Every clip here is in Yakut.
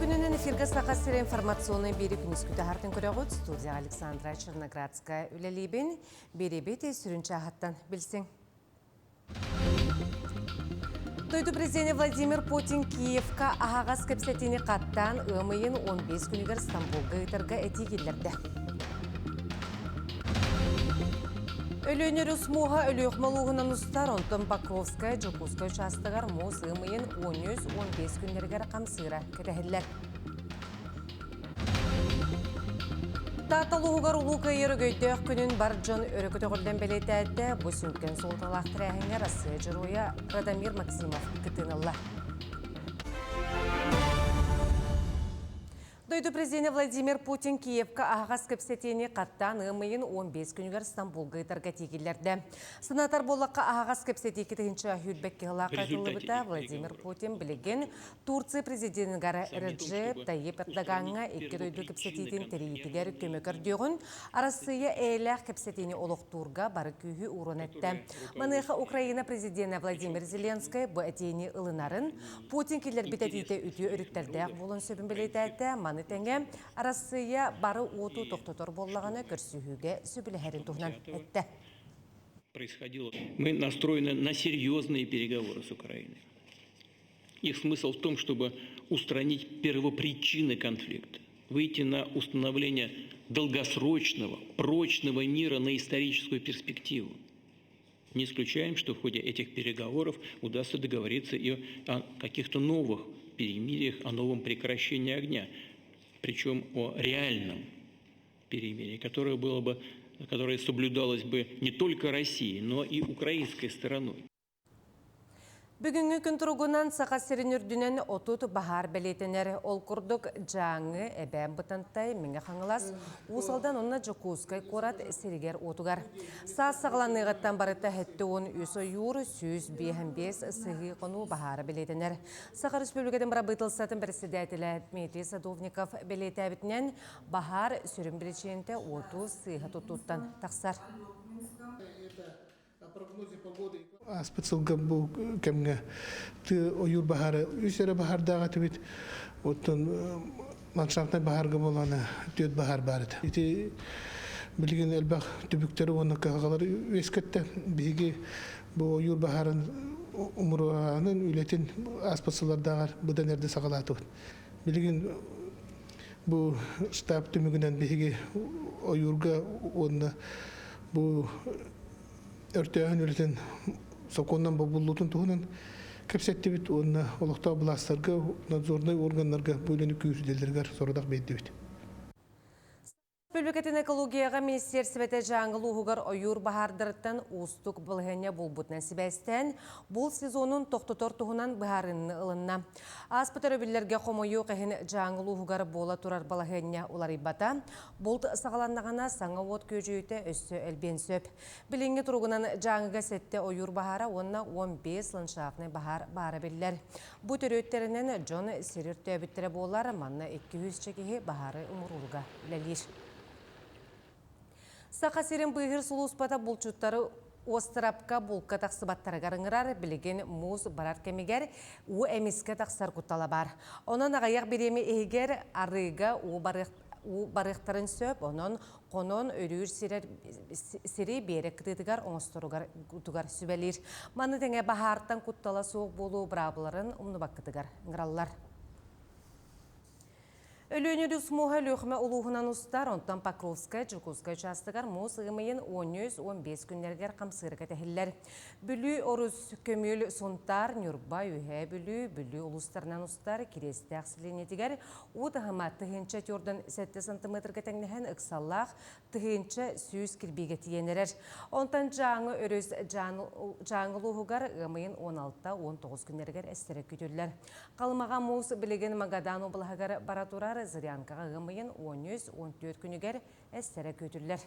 күнүнэн эфиргэ Саха сирэ информационнай биэри күнүскү таһартын көрөҕүт. Студия Александра Черноградская үлэлиибин. Биэрибит сүрүн чааһыттан билсиҥ. Дойду президенэ Владимир Путин Киевка аһаҕас кэпсэтиини хаттаан ыам ыйын 15 күнүгэр Стамбулга ыытарга этии киллэрдэ. Өлөөнөр мууһа Өлүөхүмэ улууһунан устар, онтон Покровская, Дьокуускай учаастагар муус ыам ыйын 13-15 күннэригэр хамсыыра кэтэһиллэр. Таатта улууһугар Улуу Кыайыы өрөгөйдөөх күнүн бар дьон өрө көтөҕүллэн бэлиэтээтэ. Бу сүҥкэн суолталаах тэрээһиҥҥэ Россия Дьоруойа Радомир Максимов кыттыыны ылла. Дойду президенэ Владимир Путин Киевка аһаҕас кэпсэтиини хаттаан ыам ыйын 15 күнүгэр Стамбулга ыытарга этии киллэрдэ. Санатар буоллахха, аһаҕас кэпсэтии кытыһынча сүүрбэкки сылаах ыытыллыбыта. Владимир Путин билигин Турция президенигэр Реджеп Тайип Эрдогаҥҥа икки дойду кэпсэтиитин тэрийиитигэр көмө көрдүөҕүн, Арассыыйа эйэлээх кэпсэтиини олохтуурга бары күүһү ууран эттэ. Маныаха Украина президенэ Владимир Зеленскэй бу этиини ылынарын, Путин киллэрбит этиитэ үтүө өрүттэрдээх буолуон сөбүн бэлиэтээтэ, маны тэҥэ Арассыыйа бары уоту тохтотор буоллаҕына көрсүһүүгэ сөбүлэһэрин туһунан эттэ. Происходило. Мы настроены на серьезные переговоры с Украиной. Их смысл в том, чтобы устранить первопричины конфликта, выйти на установление долгосрочного, прочного мира на историческую перспективу. Не исключаем, что в ходе этих переговоров удастся договориться и о каких-то новых перемириях, о новом прекращении огня, причем о реальном перемирии, которое, было бы, которое соблюдалось бы не только Россией, но и украинской стороной. Бүгүҥҥү күн туругунан Саха сирин үрдүнэн 30 баһаар бэлиэтэнэр. Ол курдук Дьааҥы, Эбээн Бытантай, Мэҥэ Хаҥалас, Уус Алдан уонна Дьокуускай куорат сиригэр-уотугар. Саас саҕаланыаҕыттан барыта 73 ойуур, 155 сыһыы хонуу баһаара бэлиэтэнэр. Саха Республикатын бырабыыталыстыбатын бэрэссэдээтэлэ Дмитрий Садовников бэлиэтээбитинэн, баһаар сүрүн биричиинэтэ уоту сыыһа туттууттан тахсар. Ааспыт сылга бу кэмҥэ тыа ойуур баһаара үс эрэ баһаардаах этибит. Оттон ландшафтнай баһаарга буоллаҕына түөрт баһаар баар этэ. Ити билигин элбэх түбүктэри уонна кыһалҕалары үөскэттэ. Биһиги бу ойуур баһаарын умуруораанын үлэтин ааспыт сыллардааҕар быдан эрдэ саҕалаатыбыт. Билигин бу штаб түмүгүнэн биһиги ойуурга уонна бу өртөөһүн үлэтин сокуонунан бобуллуутун туһунан кэпсэттибит уонна олохтоох былаастарга, надзорнай органнарга бу үлэни күүһүрдэллэригэр сорудах биэрдибит. Өрөспүүбүлүкэтин экологияҕа министиэрсибэтэ Дьааҥы улууһугар ойуур баһаардарыттан уустук балаһыанньа буолбутунан сибээстээн, булт сезонун тохтотор туһунан быһаарыыны ылынна. Ааспыт өрөбүллэргэ хомойуох иһин Дьааҥы улууһугар буола турар балаһыанньа уларыйбата. Булт саҕаланнаҕына саҥа уот күөдьүйүүтэ өссө элбиэн сөп. Билиҥҥи туругунан Дьааҥыга сэттэ ойуур баһаара уонна 15 ландшафтнай баһаар баара биллэр. Бу төрүөттэринэн дьон сири өртөөбүттэрэ буолар, манна 200 киһи баһаары умуруурга үлэлиир. Саха сирин быыһыыр сулууспата булчуттары Островка булка тахсыбаттарыгар ыҥырар, билигин муус барар кэмигэр уу эмискэ тахсар куттала баар. Онон аҕыйах бириэмэ иһигэр арыыга уу уу барыахтарын сөп, онон хонон өрүүр сирэр сири биэрэк кытыытыгар оҥосторугар утугар сүбэлиир. Маны тэҥэ баһаартан куттала суох буолуу быраабыларын умнубаккытыгар ыҥыраллар. Өлүөнэ өрүс мууһа Өлүөхүмэ улууһунан устар, онтон Покровскай, Дьокуускай учаастагар муус ыам ыйын 13-15 күннэригэр хамсыырга кэтэһиллэр. Бүлүү орус көмүөл Сунтаар, Ньурба, Үөһээ Бүлүү, Бүлүү улуустарынан устар Кириэстээх сэлиэнньэтигэр Уу таһыма 1047 сантиметрга тэҥнэһэн ыксаллаах 1100 кирбиигэ тиийэн эрэр. Онтон Дьааҥы өрүс Дьааҥы улууһугар ыам ыйын 16-19 күннэригэр эстэрэ күүтүллэр. Халымаҕа муус билигин Магадан облаһыгар бара турар Зырянкаҕа ыам ыйын 13-14 күнүгэр эстэрэ күүтүллэр.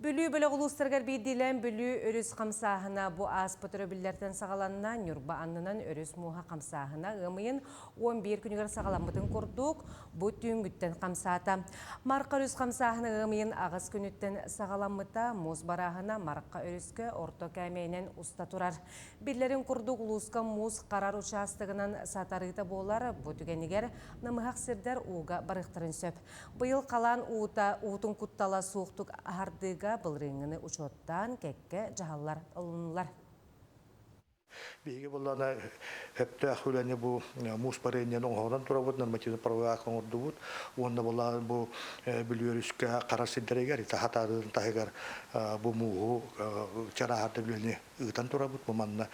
Бүлүү бөлөх улуустарыгар биирдиилээн Бүлүү өрүс хамсааһына бу ааспыт өрөбүллэртэн саҕаланна. Ньурба аннынан өрүс мууһа хамсааһына ыам ыйын 11 күнүгэр саҕаламмытын курдук, бу түүҥҥүттэн хамсаата. Марха өрүс хамсааһына ыам ыйын аҕыс күнүттэн саҕаламмыта. Муус барааһына Марха өрүскэ орто кээмэйинэн уста турар. Биллэрин курдук, улууска муус харар учаастагынан сатарыыта буолар. Бу түгэнигэр намыһах сирдэр ууга барыахтарын сөп. Быйыл халаан уута уутун куттала суохтук аһардыыга былырыыҥҥыны учуоттаан кэккэ дьаһаллар ылыннылар. Биһиги буоллаҕына сөптөөх үлэни бу муус барыанньаны оҥоһунан турабыт, нормативный правовой оҥордубут. Уонна буоллаҕына бу Бүлүү өрүскэ харар сирдэригэр, хатаарын таһыгар бу мууһу чарааһарда үлэни ыытан турабыт. Бу манна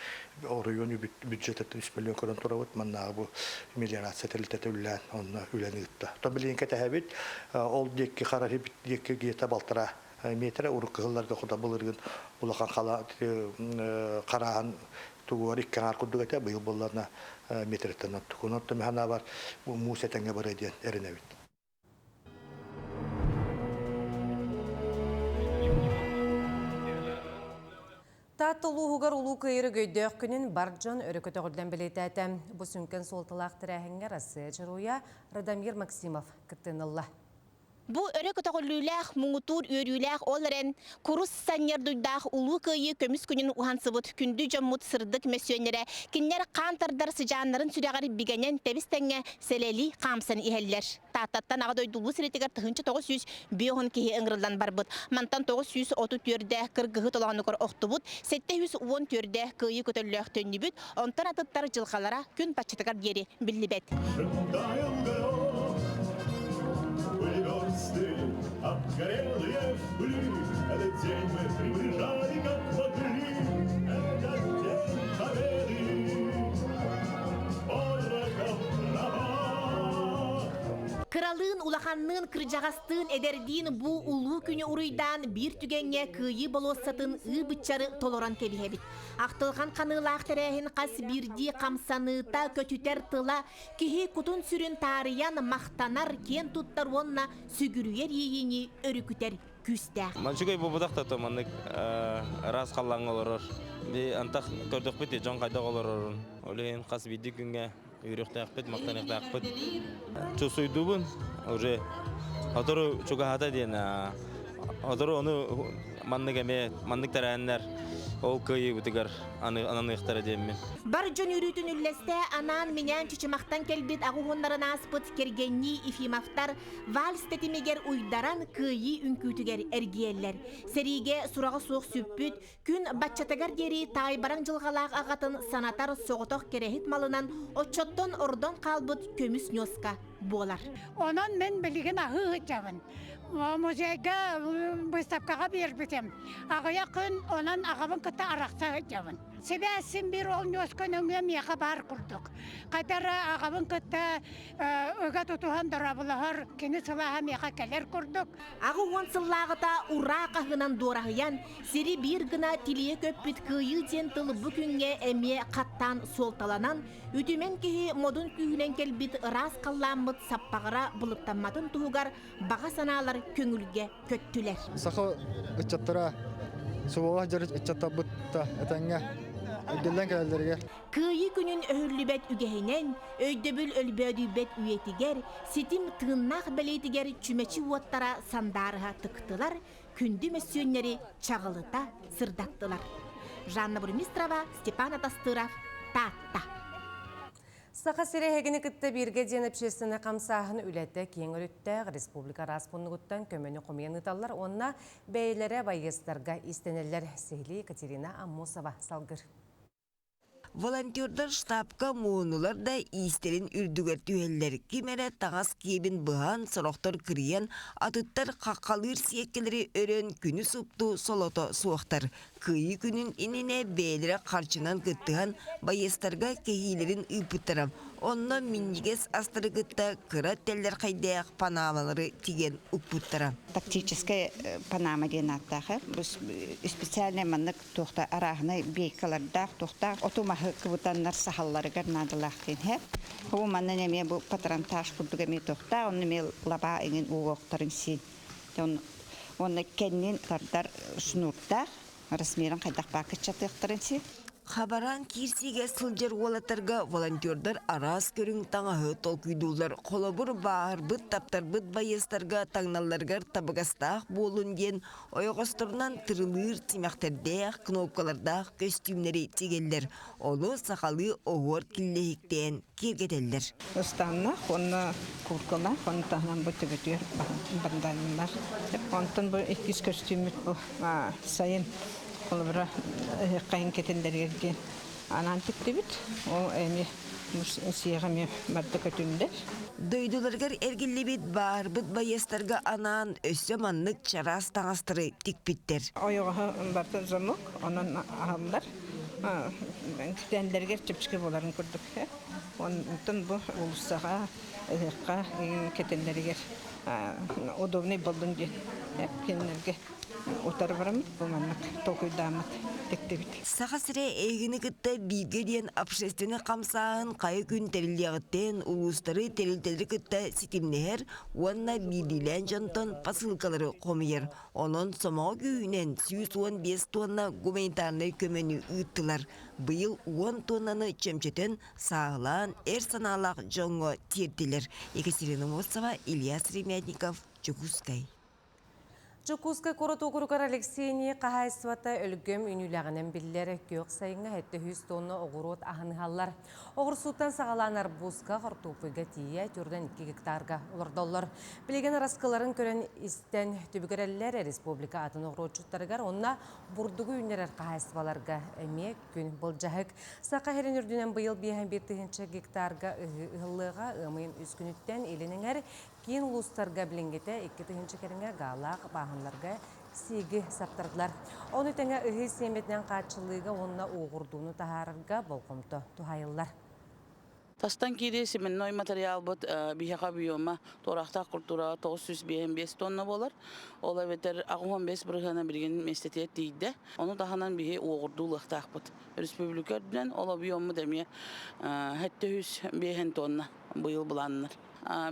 оройуон бюджетыттан үс миллион көрөн турабыт. Маннааҕы бу мелиорация тэрилтэтэ үлэлээн онно үлэни ыытта. То билигин кэтэһэбит. Ол диэки хара диэки где-то балтараа метрэ урукку кыһылларга хото былыргын улахан хала харааһын тугугар икки аҥаар курдук этэ. Быйыл буолларына метреттен оттук. Онон механабар муус этэҥҥэ барыа диэн эрэнэбит. Таатта улууһугар Улуу Кыайыр өйдөөх күнүн бар дьон өрө көтөҕүллэн бэлиэтээтэ. Бу сүҥкэн суолталаах тэрээһиҥҥэ Россия Дьоруойа Радомир Максимов кыттыыны ылла. Бу өрө көтөҕүллүүлээх, муҥутуур үөрүүлээх ол эрэн, курус санньар дуйдаах Улуу Кыайыы көмүс күнүн уһансыбыт күндү дьоммут сырдык мөссүөннэрэ кинилэр хаан тардар сыдьааннарын сүрэҕэр бигэнэн тэбис-тэҥҥэ сэлэлии хаамсан иһэллэр. Тааттаттан Аҕа дойду улуу сиритигэр 1950 киһи ыҥырыллан барбыт. Мантан 934-дэ кыргыһы толоонугар охтубут, 714-дэ кыайыы көтөллөөх төннүбүт, онтон атыттар дьылҕалара күн баччатыгар диэри биллибэт. Обгорелые в пыли, этот день мы приближали, как могли, этот день победы. Порохом Кыралыын, улаханныын, кырдьаҕастыын, эдэрдиин бу улуу күнү уруйдаан биир түгэҥҥэ Кыайыы болуоссатын ыы-быччары толорон кэбиһэбит. Ахтылҕан ханыылаах тэрээһин хас биирдии хамсаныыта, көтүтэр тыла киһи кутун-сүрүн таарыйан, махтанар, киэн туттар уонна сүгүрүйэр иэйиини өрүкүтэр күүстээх. Үчүгэй буолбатах да маннык ыраас халлааҥҥа олорор. Антах көрдөхпүт дьон хайдах олорорун. Ол иһин хас биирдии күҥҥэ үөрүөхтээхпит, махтаныахтаахпыт. Чувствуйдубун уже сотору чугаһата диэн сотору ону маннык эмиэ маннык тэрээһиннэр ол кыайыыбытыгар ананыахтара диэммин. Бар дьон үөрүүтүн үллэстэ анаан-минээн Чычымахтан кэлбит аҕа уһуннарын ааспыт кэргэннии Ефимовтар вальс тэтимигэр уйдаран кыайыы үҥкүүтүгэр эргийэллэр. Сэриигэ сураҕа суох сүппүт, күн баччатыгар диэри таайбараҥ дьылҕалаах аҕатын санатар соҕотох кэрэһит малынан оччоттон ордон хаалбыт көмүс ньуоска буолар. Онон мин билигин аһыы сылдьабын. Музейга выставкаҕа биэрбитим. Аҕыйах күн онон аҕабын кытта арахса сылдьабын. Сибээс син биир ол ньуоска нөҥүө миэхэ баар курдук. Хайда эрэ аҕабын кытта ыга тутуһан дорооболоһор кини сылааһа миэхэ кэлэр курдук. 80 сыллааҕыта ураа хаһыынан дуораһыйан, сири биир гына тилийэ көппүт кыайыы диэн тыл бу күҥҥэ эмиэ хаттаан суолталанан, үтүмэн киһи модун күүһүнэн кэлбит ыраас халлааммыт саппаҕыра былыттамматын туһугар баҕа санаалар көҥүлгэ көттүлэр. Саха ыччаттара субалаах дьарык ыччаттарбыт да этэҥҥэ эргиллэн кэлэллэригэр Кыайыы күнүн өһүллүбэт үгэһинэн, өйдөбүл өлбөөдүйбэт үйэтигэр, ситим тыыннаах бэлиэтигэр чүмэчи уоттара сандаарыһа тыктылар, күндү мөссүөннэри чаҕылыта сырдаттылар. Жанна Бурмистрова, Степан Атастыров, Таатта. Саха сирэ эһигини кытта бииргэ диэн общественнай хамсааһын үлэтэ киэҥ өрүттээх республика араас муннугуттан көмөнү хомуйан ыыталлар уонна бэйэлэрэ байыастарга иистэнэллэр. Сиһилии Екатерина Аммосова салгыр. Волонтердар штабка муонулар да иистэрин үрдүгэр түһэллэр, ким эрэ таҥас киэбин быһан, сорохтор кырыйан, атыттар хаххалыыр сиэккэлэри өрөн күнү супту солото суохтар. Кыайыы күнүн иннинэ бэйэлэрэ харчынан кыттыһан байыастарга кэһиилэрин ыыппыттара. Онно минньигэс астары кытта кыра тэллэрхэйдээх панамалары тигэн укпуттара. Тактическая панама диэн ааттаах бу специальный маннык туохта арааһынай бейкалардаах туохтаах оту маһы кыбытаннар саһалларыгар наадалаах диэн һэ. Бу манна эмиэ бу патронтаж курдук эмиэ туохтаах, онно эмиэ лабаа иҥин угуохтарын сиин. Уонна кэннин тардар шнурдаах размерын хайдах баар кыччатыахтарын син. Хабараан киирсиигэ сылдьар уолаттарга волонтердар араас көрүҥ таҥаһы толкуйдууллар. Холобур, бааһырбыт, таптарбыт байыастарга таҥналларыгар табыгастаах буоллун диэн ойоҕосторунан тырылыыр тимэхтэрдээх, кнопкалардаах көстүүмнэри тигэллэр. Ону сахалыы оһуор киллэһиктээн киэргэтэллэр. Ыстааннаах уонна куркалаах, ону таһынан бу төбөтүгэр банданнар. Онтон бу иккис көстүүммүт бу сайын холобура ыһыаххайын кэтэллэригэр диэн анаан тиктибит. Ол эми сиэҕэ эмиэ барда көтүллэр. Дойдуларыгар эргиллибит баарбыт байыастарга анаан өссө маннык чараас таҥастары тикпиттэр. Ойоҕоһо барыта замок, онон аһаллар. Китээннэригэр чэпчэки буоларын курдук. Онтон бу уулуссаҕа, ыһыахха кэтэллэригэр удобный боллун диэн кинилэргэ утары бараммыт бу маннык толкуйдааммыт тиктибит. Саха сирэ эйигини кытта бииргэ диэн общественнай хамсааһын хайа күн тэриллиэҕиттэн улуустары, тэрилтэлэри кытта ситимнэһэр уонна биирдиилээн дьонтон посылкалары хомуйар. Онон сомоҕо күүһүнэн 115 тонна гуманитарнай көмөнү ыыттылар. Быйыл 10 тоннаны чөмчөтөн, сааһылаан, эр санаалаах дьоҥҥо тиэртилэр. Екатерина Морцева, Илья Сремятников, Дьокуускай. Дьокуускай куорат уокуругар Алексений хаһаайыстыбата өлгөм үүнүүлээҕинэн биллэр күөх сайыҥҥа 700 тонна оҕуруот аһын ыһаллар. Оҕурсууттан саҕалаан арбузка, хортуоппуйга тиийэ 42 гектарга олордоллор. Билигин араскыларын көрөн истэн түбүгүрэллэр республика атын оҕуруотчуттарыгар уонна бурдугу үүннэрэр хаһаайыстыбаларга эмиэ күн былдьаһык. Саха сирин үрдүнэн быйыл 51 тыһыынча гектарга ыһыы ыһыллыаҕа ыам ыйын үс күнүттэн илин эҥэр Киин улуустарга билиҥҥитэ 2000 кэриҥэ гаалаах бааһыннарга сииги саптардылар. Ону тэҥэ ыһыы сиэмэтинэн хааччыллыыга уонна уоҕурдууну таһаарарга болҕомто туһаайыллар. Тастан киирии семенной материалбыт биһиэхэ объема туораахтаах культураҕа 955 тонна буолар. Ол эбэтэр 85 бырыһыана билигин миэстэтигэр тиийдэ. Ону таһынан биһи уоҕурдуу ылыахтаахпыт. Республика үрдүнэн ол объеммут эмиэ 705 тонна быйыл былааннар.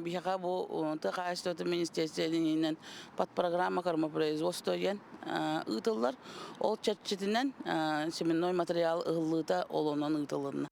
Биһиэхэ бу тыа хаһаайыстыбатын министиэристибэтин иһинэн подпрограмма кормопроизводство диэн ыытыллар. Ол чэрчитинэн семенной материал ыһыллыыта ол онон ыытылынна.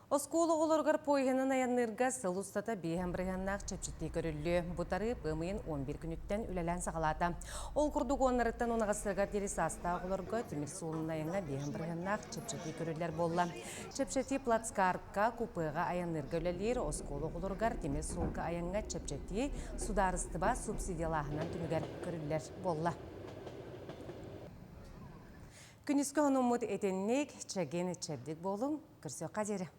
Оскуола оҕолоругар поеһынан айанныырга сыл устата биэһэн бырыһыаннаах чэпчэтии көрүллүө. Бу тарыып ыам ыйын 11 күнүттэн үлэлээн саҕалаата. Ол курдук уоннарыттан унаҕастарыгар диэри саастаах оҕолорго тимир суолун айаҥҥа биэһэн бырыһыаннаах чэпчэтии көрүллэр буолла. Чэпчэтии плацкартка, купеҕа айанныырга үлэлиир, оскуола оҕолоругар тимир суолга айаҥҥа чэпчэтии судаарыстыба субсидиялааһынан түмүгэр көрүллэр буолла. Күнүскү хонуммут итинник, чэгин чэбдик буолуҥ, көрсүөххэ диэри.